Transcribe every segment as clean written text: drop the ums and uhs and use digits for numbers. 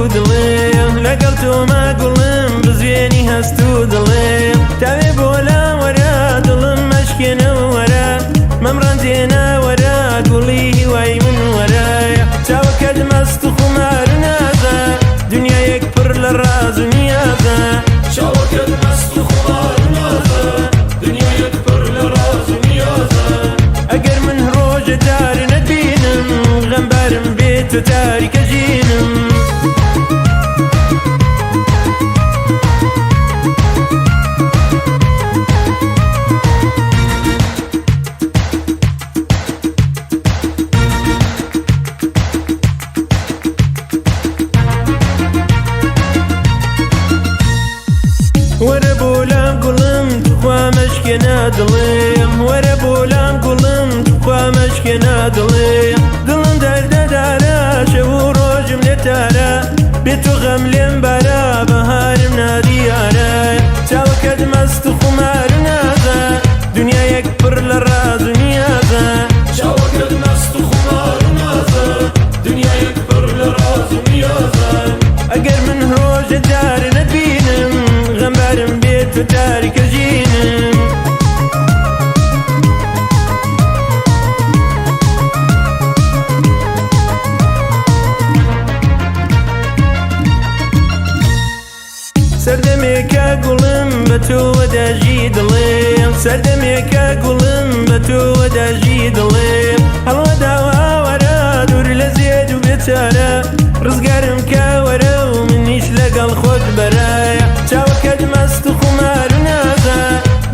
و دڵێ، لەگەڵ تۆما گوڵم بزوێنی هەست و دڵێ. تاوێ بۆ لام وەرە، دڵم مەشکێنە وەرە، مەمڕەنجێنە وەرە، گوڵی هیوای من وەرە. چاوەکەت مەست و خومار و نازە، دنیایەک پڕ لە ڕاز و نیازە. چاوەکەت مەست و خومار و نازە، دنیایەک پڕ لە ڕاز و نیازە. ئەگەر من ڕۆژە جار نەتبینم، غەمبارم بێت تۆ تاریکە ژینم. وەرە بۆ لام گوڵم، توخوا مەشکێنە دڵێم. وەرە بۆ لام گوڵم، توخوا مەشکێنە دڵێم. دڵم دەردەدارە، شەو و ڕۆژم لێ تارە، بێ تۆ غەم لێم بارە، بەهارم نادیارە. چاوەکەت مەست و خومار و نازە، دنیایەک پڕ لە ڕاز و نیازە. چاوەکەت مەست و خومار و نازە، دنیایەک پڕ لە ڕاز و نیازە. ئەگەر من ڕۆژە جار نەتبینم، غەمبارم بێت تۆ تاریکە ژینم. سەردەمێکە گوڵم بە تۆوە داژی دڵێم، سەردەمێکە گوڵم بە تۆوە داژی دڵێم. هەڵوە داواوەرە، دوور لە زێد و بێچارە، ڕزگارم کاوەرە و منیش لەگەڵ خۆت بەرایە. چاوەکەت مەست و خومار و نازە،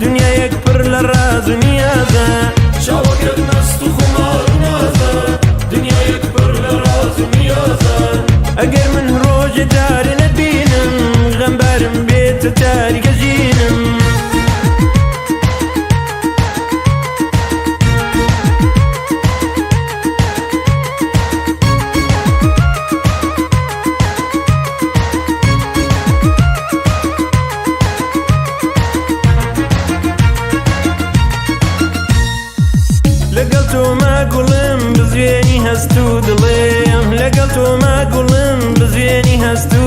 دنیایەک پڕ لە ڕاز و نیازە. چاوەکەت مەست و خومار و نازە، دنیایەک پڕ لە ڕاز و نیازە. ئەگەر من ڕۆژە جار نەتبینم، غەمبارم بێت تۆ تاریکە ژینم. لەگەڵ تۆما گوڵم بزوێنی هەست و دڵێم، لەگەڵ تۆما گوڵم بزوێنی هەست و